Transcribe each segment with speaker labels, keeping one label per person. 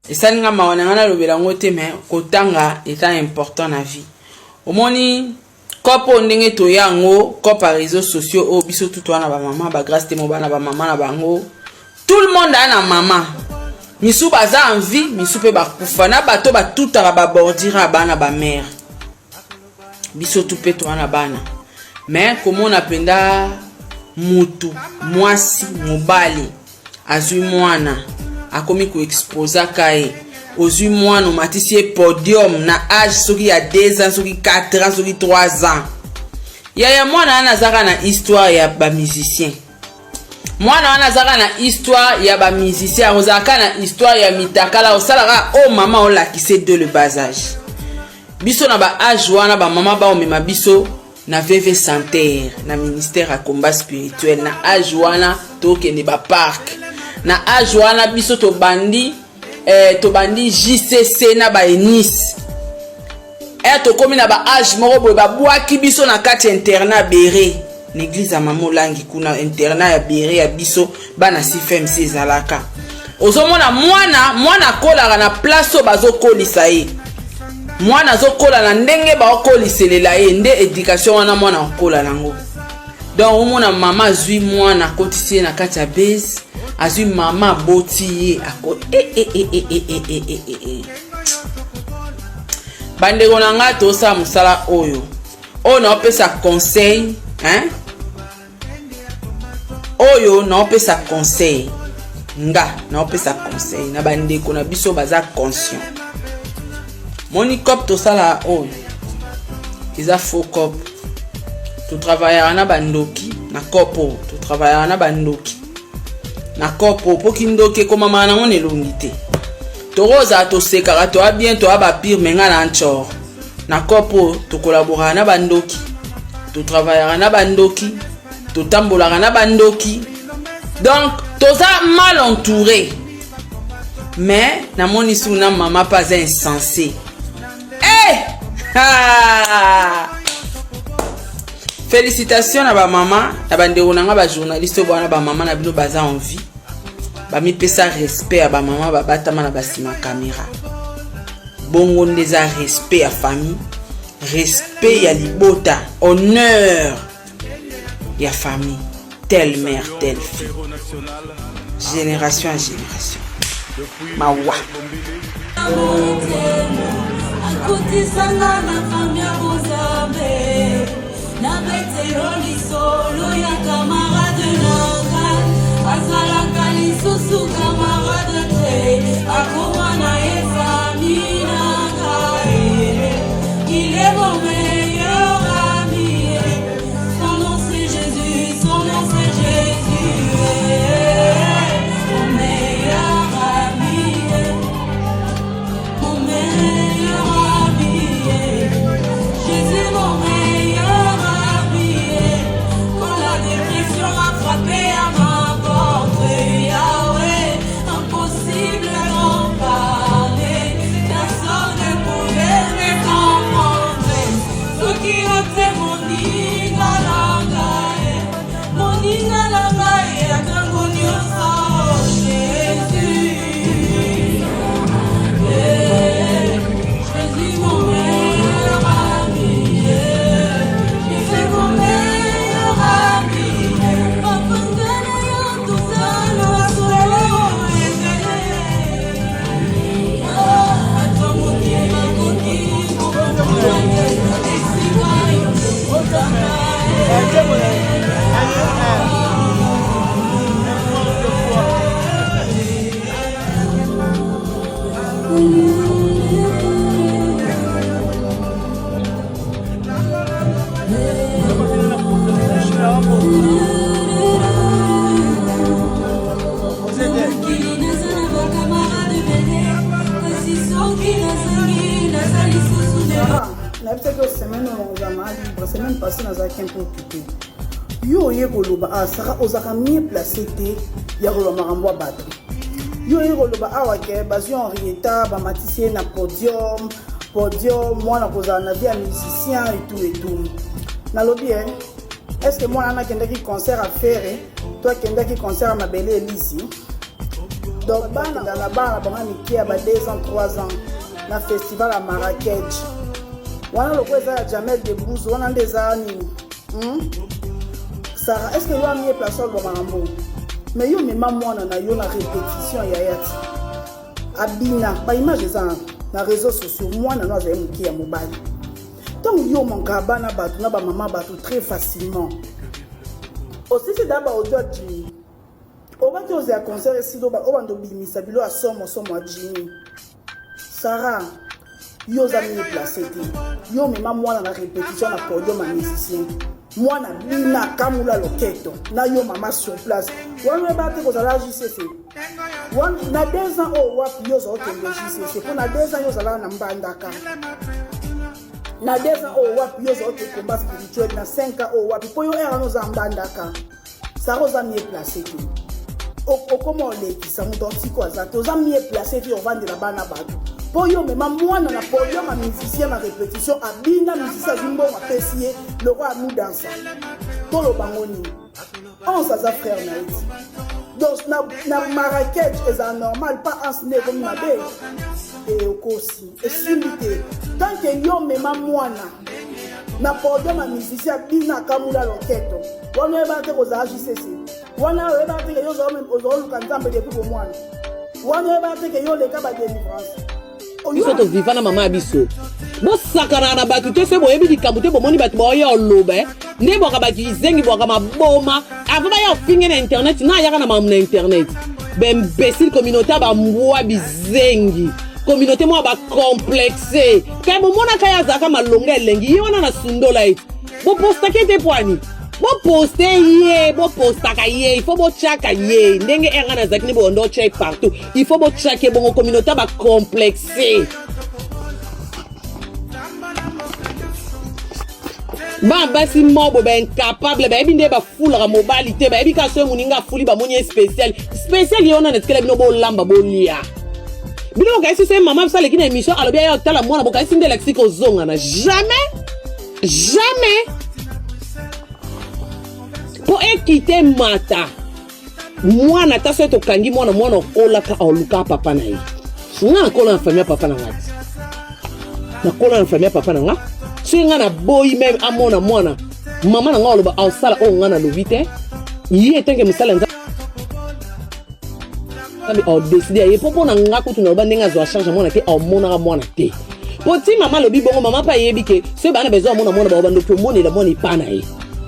Speaker 1: Esali nga mawa na nga nalobela yango te mais kotanga eza important na vie. Omoni cope oyo ndenge toya yango cope ya réseaux sociaux oyo biso tout toa na ba mama ba grace temo bana ba mama na bango tout le monde aa na mama misu baza en vie misu mpe bakufa na bato batutaka babordure ya bana ba mare biso tu mpe toa na bana mais komona mpenza mutu mwasi mobali azwi mwana akomi koexposaka ye ozwi mwana omatisi ye podium na age soki ya 2 ans soki 4 ans soki 3 ans yaya mwana wana azaka na histoire ya bamusicien mwana wana azaka na histoire ya bamusicien ozalaka na histoire ya mitakala osalaka o oh, mama olakise de le bas age biso na ba age wana bamama baomema biso na vv santerre na ministère ya combat spirituel na age wana tokende ba parc na age wana biso tobandi eh, tobandi jcc na ba enis eh, tokomi na ba age moko boye babwaki biso na kati ya internat bere na eglise ya mama olangi kuna internat ya bere ya biso bana cfmc ezalaka ozomona mwana mwana akolaka na place oyo bazokolisa ye mwana azokola na ndenge baokoliselela ye nde education wana mwana akola nango donc omona mama azwi mwana akotisi ye na kati ya base azwi mama aboti ye ako e, e, e, e, e, e, e, e, e, e. bandeko na ngai tosala mosala oyo oyo naopesa conseil hein? oyo naopesa conseil nga naopesa conseil na bandeko na biso baza conscient moni cop tosala oyo eza faux cop totravaillaka na bandoki na cop oyo totravaillaka na bandoki na cop oyo mpo kindoki ekomamaka nango na elongi te tokozala tosekaka toya bien toya bapire me nga na ncor na cop oyo tokolaboraka na bandoki totravayaka na bandoki totambolaka na bandoki donc toza mal entouré mais namoni su na mama mpe aza insensé hey! Eh! félicitation na bamama na bandeko na nga bajournaliste oyo bwana bamama na bino baza en vie bamipesa respect ya bamama babatama na basima kamera bongo nde eza respect ya famille respect ya libota honneur ya famille telle mère telle fille génération à génération mawa
Speaker 2: akutisanga na famia bozambe nabetelo lisolo ya kamarade nanga azalaka lisusu kamarade te akoma na ye fami nanga il est mon meilleur ami son nom c'est Jésus son nom c'est Jésus mon meilleur ami mon meilleur ami Jésus mon meilleur ami quand la dépression a frappé à ma porte Yahweh impossible d'en parler personne ne pouvait me comprendre soki yo te moninga na ngai moninga na ngai ya ntango nyonso Jésus Eh, Jésus mon meilleur ami Jésus mon meilleur ami Bafandana yo tozala solo ebele ata moke bakoki kokomona te esika yo ozala mokili naza na bakamarade ebele kasi soki nazangi naza lisusu nde
Speaker 3: nayebisaki yo semaine oyo ozala na libre semaine passé nazalaki un peu occupé yo oye koloba ah sara ozalaka mieux placé te ya koloba makambo ya bato yo oye koloba awa ke bazwi henrietta bamatisi ye na podium podium mwana kozala na vie ya musicien etout etout nalobi e est ce que mwana wana akendaki concert ya fere to akendaki concert ya mabele elisi? Donc bana na bana bango ya mike ya ba 2 ans 3 ans na festival ya Marrakech wana lokola eza ya Jamel Debbouze wana nde eza nini hmm? Sarah est ce que yo amie place oloba makambo mais yo mema mwana na yo na répétition ya yati abina ba image eza na réseaux sociaux mwana no azali moke ya mobali ntango yo manka bana bato na bamama bato très facilement osisi da baaudio ya jimi obaki ozela concert esili obanda obimisa bilo ya somo somo ya jimi sara yo oza mieux place te yo omema mwana na répétition na podium ya musicien mwana bina kamula loketo na yo mama sur place wana oyeba te kozala jcc na deux ans oyo wapi yo ozala okende jcc mpo na deux ans yo ozalaka na mbandaka na deux ans oyo wapi yo ozala okende combat spirituel na cinq ans oyo wapi mpo yo ere wana oza mbandaka sara oza mieux place te okoma olekisa moto otiko aza te oza mieux place te ovandela bana bato mpo yo omema mwana na podium ya musicien na répétition abina musicien azwi mbongo apesi ye lokola mudansa toloba ngo nini Hans aza frère na ye ti donc na, na Marrakech eza normal pas Hans nde ekomi mabe e okosi esimbi te tant que yo mema mwana na podium ya musicien abina akamula loketo wana oyebaka te kozala jcc wana oyebaka te ke yo ozoluka nzambe depuis bomwana wana oyebaka te ke yo oleka badelivrance
Speaker 4: biso toviva na mama ya biso bosakanaka na bato te soki boyebi likambo te bomoni bato baoya oloba eh. nde bwaka bakizengi bwaka maboma avant baya ofinge na internet na ayaka na makambo na internet baimbécile communauté ya bambwa bizengi communauté moko ya bacomplexe kai bomonaka ye azalaka malonga elengi ye wana na sundola ye bopostaki ete pwani boposte ye bopostaka ye ifo botyaka ye ndenge enga nazalaki nde bondo otya ye partout il faut botyake bongo communauté ba complexe bana basi mobo ba incapable bayebi nde bafulaka mobali te bayebi kaka soki moninga afuli bamoni ye spécial spécial ye wana natikela bino bolamba bolia bino bokanisi soki mama biso aleki na émission alobi aya otala mwana bokanisi nde elakisi kozongana jamais jamais mpo ekite mata mwana ata soki tokangi mwana mwana okolaka oluka papa na ye nga nakola na famille ya papa na nga ti nakola na famille ya papa na nga soki nga naboyi meme amona mwana mama na nga aloba asala oyo nga nalobi te ye etanke mosala ya nzambe odeside ya ye mpo mpo na nga kutu naloba ndenge azwa charge ya mwana te aomonaka mwana te mpo ti mama alobi bongo mama mpe ayebi ke soki bana bezwa amona mwana bao bandoki omonela mwana epa na ye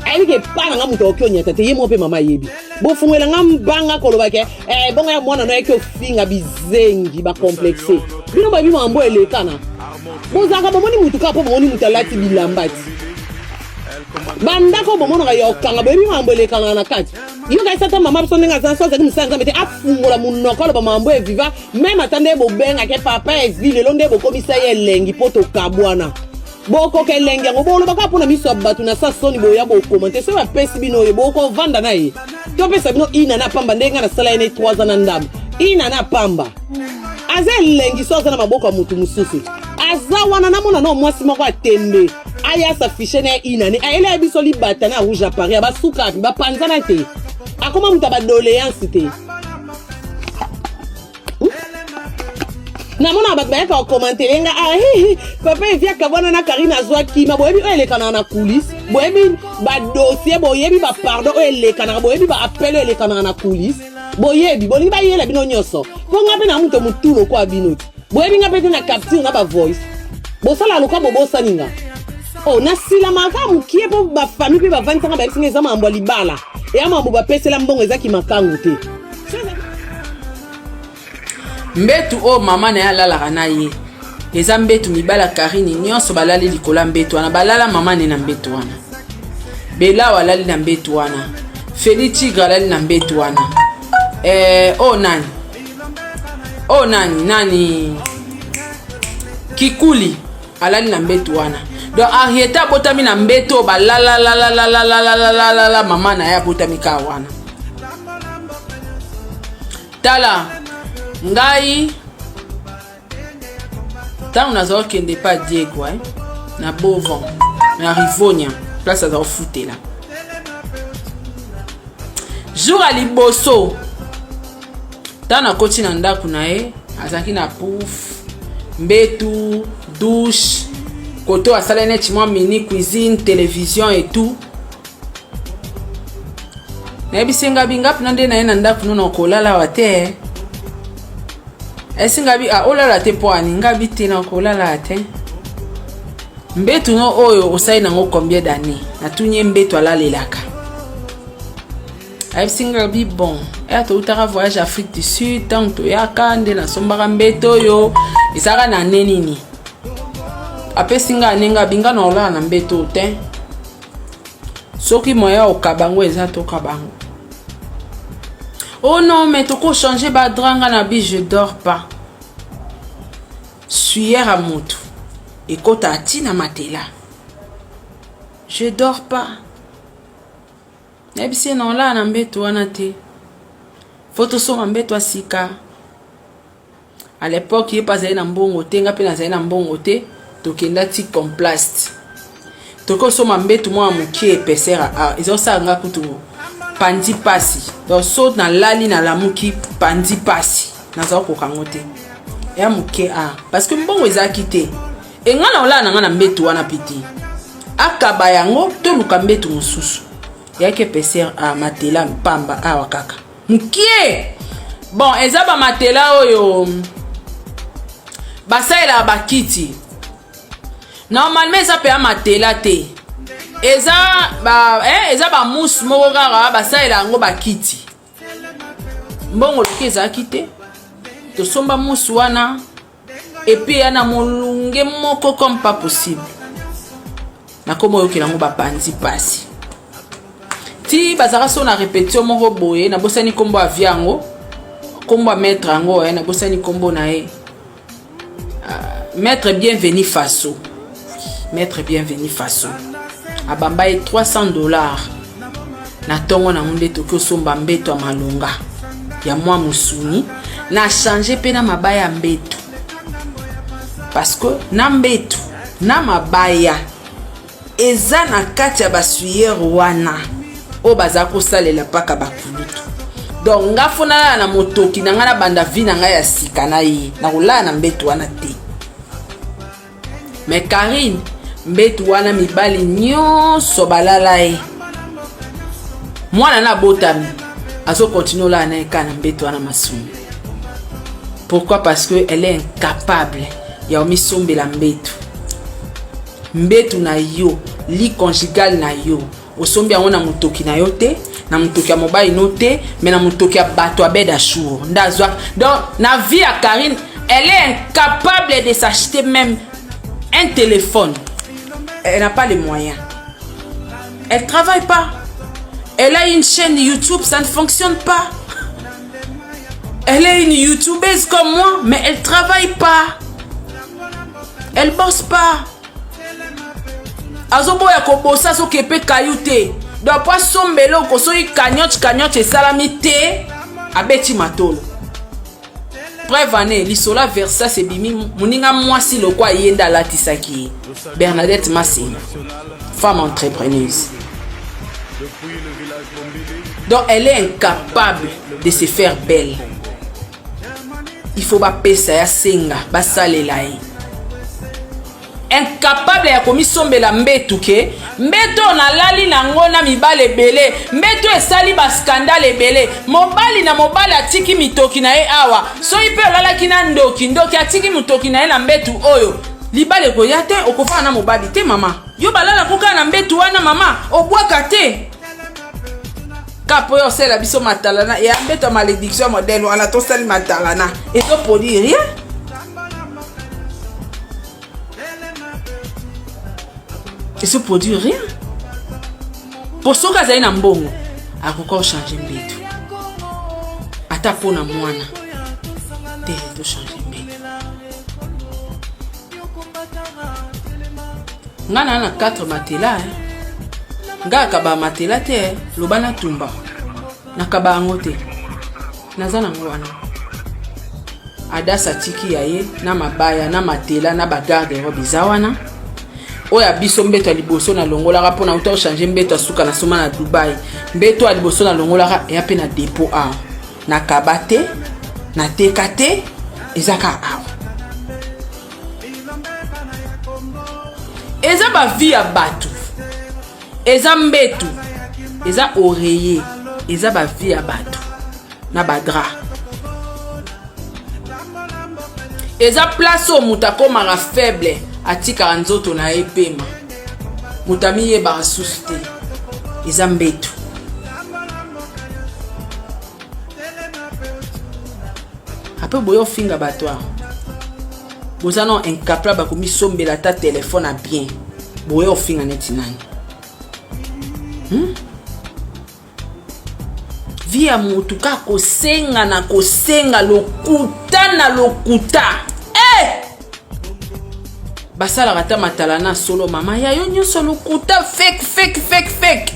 Speaker 4: ayebi ke epa na nga moto akoki onyata te ye moko mpe mama ayebi bofungwela nga mbanga koloba ke eh, bongo ya mwana no ayaki ofinga bizengi bacomplexe bino bayebi makambo elekana bozalaka bomoni motu kaka mpo bomoni moto alati bilamba ti bandako bomonaka ya okanga boyebi makambo elekanaka na kati yo kaisa ata mama biso ndenge aza so azali mosala nzambe te afungola monoko aloba makambo eviva meme ata nde bobengake papa evi lelo nde bokomisa ye elengi mpo tokabwana bokoka elengi yango boloba kaka mpo na miso ya bato na sa soni boya bokomante soki bapesi bino oyo bokovanda na ye topesa bino ina na pamba ndenge ngai nasala ye ne 3 ans na ndambo ina na pamba aza elengi so aza na maboko ya motu mosusu aza wana namona nao mwasi moko atembe aya s'affiche na ye inane ayela ya biso libata na rouge ya paris basuka api bapanzana te akoma moto ya badoleance te hmm? namonaka bato bayaka kokomantele nga ah, papa evi akabwana na karine azwa kima boyebi oyo elekanaka na coulisse boyebi badossier boyebi bapardon oyo elekanaka boyebi baappel oyo elekanaka na coulisse boyebi bolingi bayela bino nyonso mpo nga mpe na moto motu lokola bino te boyebi nga mpe te na capture na bavoice bosala loka bobosani nga o oh, nasilamaka mokie mpo bafamille mpe bavandisanga bayebisi nga eza makambo ya libala eya makambo bapesela mbongo eza kimakangu te
Speaker 1: mbetu oyo mama na ye alalaka na ye eza mbetu mibala karini nyonso balali likolo ya mbetu wana balala mama ne na mbetu wana belawa alali na mbetu wana feli tigre alali na mbetu wana eh, oyo oh, nani oyo oh, nani nani kikuli alali na mbetu wana donc ariete abotami na mbetu oyo balalalalalalalalala mama na ye abotami kaka wana tala ngai ntango naza kokende epa diego eh, na bovon na rivonia place aza kofutela jour ya liboso. Ntango nakoti na ndako na ye, azalaki na pouf, mbetu, douche, koto asala neti mwa mini cuisine, television et tout. Nayebisi nga bi nga mpena nde na ye na ndako no na kolala awa te. Esi nga bi ah, olala te mpo ani nga bi te na kolala te. Mbetu no oyo osali nango combien d'années? Natuni ye mbetu alalelaka. Ayebisi nga bi bon, eya toutaka voyage Afrique du Sud, ntango toyaka nde nasombaka mbeto oyo ezalaka na ane nini? Apesi nga ane nga bi nga na olala na mbeto te. Soki moyen ya okaba yango eza tokaba yango. Oh non, mais toko changer ba drap nga na bi je dors pas. Sueur ya mutu ekota ti na matela. Je dors pas. Nayebisi ye na olala na mbeto wana te. Faut tosomba mbeto ya sika. À l'époque ye mpe azali na mbongo te, nga mpe nazali na mbongo te, tokenda ti Complast. Tokoki kosomba mbeto mwa moke épaisseur ah, ezosala nga kutu panzi pasi. Donc so nalali nalamuki panzi pasi, naza kokoka yango te. Ya moke ah, parce que mbongo ezalaki te. E nga na olala na nga na mbeto wana mpe te. Akaba yango toluka mbeto mosusu. Yaki épaisseur ah, matela pamba awa kaka. Mokie! Bon, eza ba matela oyo basalelaka bakiti. Normalement eza mpe ya matela te. Eza ba eza ba mousse moko kaka basalela yango bakiti. Mbongo loki ezalaki te. Tosomba mousse wana et puis ya na molunge moko comme pas possible. Nakoma oyokela yango bapanzi pasi. Ti bazalaka so na répétition moko boye, nabosani kombo ya vie yango, kombo ya maître yango, nabosani kombo na ye. Maître Bienvenu Faso. Maître Bienvenu Faso. Abamba ye $300. Na tongo na nde toki osomba mbeto ya malonga ya mwa musuni na changer pe na mabaya ya mbeto. Parce que na mbeto na mabaya eza na kati ya ba sueur wana oyo baza kosalela paka bakulutu. Donc nga fo nalala na motoki na nga na banda vie na nga ya sika na ye, na kolala na mbeto wana te. Mais Karine mbeto wana mibali nyonso balala ye. Mwana na botami azo continuer olala na ye kaka na mbeto wana masumu. Pourquoi? Parce que elle est incapable ya omisombela mbeto. Mbeto na yo, lit conjugal na yo, osombi yango na motoki na yo te, na motoki ya mobali no te, mais na motoki ya bato ya Bed Achour. Nda azwa. Donc na vie ya Karine, elle est incapable de s'acheter même un téléphone. Elle n'a pas les moyens. Elle travaille pas. Elle a une chaîne YouTube, ça ne fonctionne pas. Elle est une youtubeuse comme moi, mais elle travaille pas. Elle bosse pas. Azoboya kobosa soki epe kayu te. Donc po asomba eloko soki cagnotte cagnotte esalami te, abeti matolo. Preuve année, lisola Versace ebimi moninga mwasi lokwa ye nde alatisaki ye. Bernadette Masina, femme entrepreneuse. Donc elle est incapable de se faire belle. Il faut bapesa ya senga basalela ye. Incapable ya komisombela mbetu ke mbeto nalali nango na mibali ebele, mbeto esali ba scandale ebele, mobali na mobali atiki mitoki na ye awa, soki pe olalaki na ndoki, ndoki atiki motoki na ye na mbetu oyo, libala ekoya te, okofana na mobali te mama. Yo balala ko kaka na mbetu wana mama, obwaka te. Kapo yo osala biso matalana ya mbeto ya malédiction modèle wana tosali matalana ezo produire rien. Ezo produire rien. Po soki azali na mbongo akoka ko changer mbeto ata mpo na mwana te, to changer mbeto. Nga na na 4 matelas, hein. Nga akaba matela te, hein. Loba na tumba. Nakaba yango te. Naza nango wana. Adas atiki ya ye na mabaya na matela na ba garde robe eza wana. Oyo ya biso mbeto ya liboso na longolaka mpona uta ochange mbeto ya suka na soma na Dubai. Mbeto ya liboso na longolaka ya pe na dépôt awa. Nakaba te. Nateka te, eza kaka awa. Eza ba vie ya bato, eza mbetu, eza oreiller, eza ba vie ya bato na ba drap. Eza place oyo moto akomaka faible, atikaka nzoto na ye pema, moto amiyebaka susu te, eza mbetu. Apres boye ofinga bato awa, boza no incapable ya komisombela ata telefone ya bien, boye ofinga neti nani? Vie ya motu kaka kosenga na kosenga, lokuta na lokuta. Eh! Basalaka ata matala na solo, mama ya yo nyonso lokuta, fake fake fake fake.